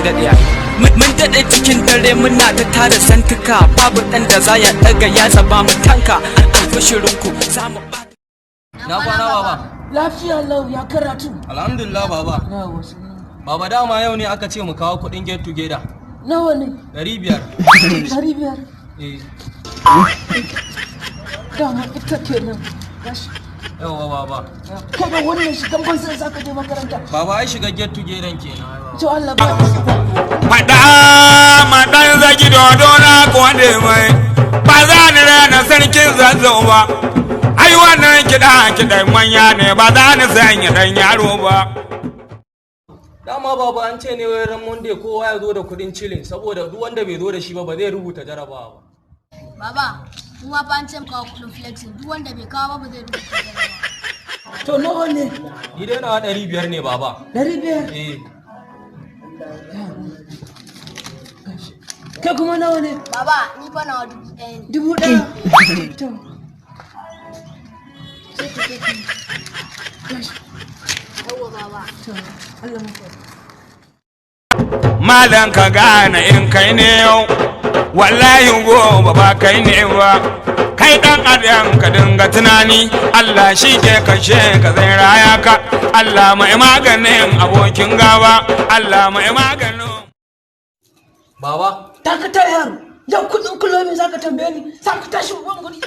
Daɗe ai. Mun daɗe cikin dare muna ta tara santuka, babu ɗan da za ya ɗaga yatsa ba mu tanka. Alfashirinku za mu ɓata. Na kwana, baba. Lafiya lau, ya karatu? Alhamdulillah, baba. Na wasu. Baba, dama yau ne aka ce mu kawo kuɗin get together. Nawa ne? 500. 500? Eh. Dama ita kenan. Gashi. Yawwa, baba. Kada wannan shigan banzan zaka je makaranta. Baba, ai shiga get together kenan ai, baba. To, Allah ba. Faɗa ma ɗan zagi dodo na kwade mai ba za ni rana sarkin Zazzau ba. Ai wannan kiɗa kiɗan manya ne, ba za ni sanya ɗan yaro ba. Dama baba, an ce ne wai ran Monday kowa ya zo da kuɗin chilling, saboda duk wanda bai zo da shi ba, ba zai rubuta jarabawa ba. Baba, mu ma fa an ce mu kawo kuɗin flexing, duk wanda bai kawo ba, ba zai rubuta jarabawa. To, nawa ne? Ni dai nawa 500 ne, baba. 500? Eh. Gashi. Kai kuma nawa ne? Baba, ni fa nawa 1000 ne. 1000. To. Sai ka kai. Gashi. Yawwa, baba. To, Allah maka. Malam, ka gane in kai ne yau, wallahi gobe ba kai ne ba. Kai dan adam, ka dinga tunani, Allah shi ke kashe ka, zai raya ka. Allah mai maganin abokin gaba, Allah mai maganin Baba, Dakata, yaro. Yau kudin kulomi zaka tambaye ni. Za ka tashi babban guri.